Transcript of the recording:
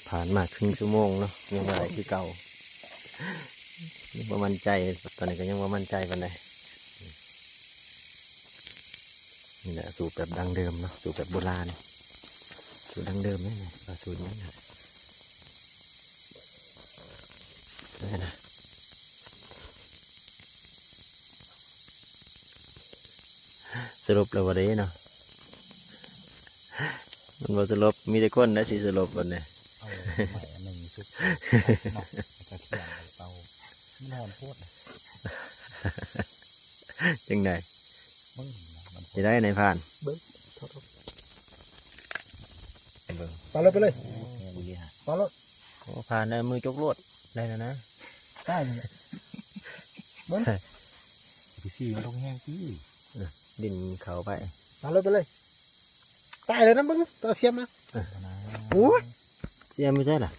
ຜ່ານມາເຄິ່ງຊົ່ວໂມງເນາະ ຍັງວ່າໄດ້ຄືເກົ່າ ຍັງບໍ່ໝັ້ນໃຈ ຕອນນີ້ກໍຍັງບໍ່ໝັ້ນໃຈປານໃດ. ນີ້ແຫຼະ ສູດແບບດັ້ງເດີມເນາະ ສູດແບບໂບລານ ສູດດັ້ງເດີມນີ້ ວ່າສູດຫຍັງນະ ນັ້ນນະ. ສະຫຼຸບແລ້ວບໍ່ເດ້ເນາະ ມັນບໍ່ສະຫຼົບ ມີແຕ່ຄົນນະຊິສະຫຼົບບັດນີ້. ເອົາໄມ້ອັນໜຶ່ງສຸກເນາະ ແລ້ວກໍຂຽນເຕົາ ມັນຮ້ອນໂພດນະ. ຈັ່ງໃດ? ເບິ່ງນະ ມັນ ຊິໄດ້ນາຍພານ ເບິ່ງ ເບິ່ງ ປາໂລດໄປເລີຍ ໂອ້ ແຮງອີ່ຫຼີຫະ ປາໂລດ. ໂອ້ ພານເອົາມືຈົກໂລດ ໄດ້ແລ້ວນະ ຕາຍເລີຍ ເບິ່ງ ໄປຊີ້ມັນລົງແຮງຕິ ເອີ ດິນເຂົ້າໄປ ປາໂລດໄປເລີຍ ຕາຍເລີຍນະ ເບິ່ງ ໄປເອົາສຽມມາ ເອີ ໂອ້ຍ ສຽມຢູ່ໃສລະ?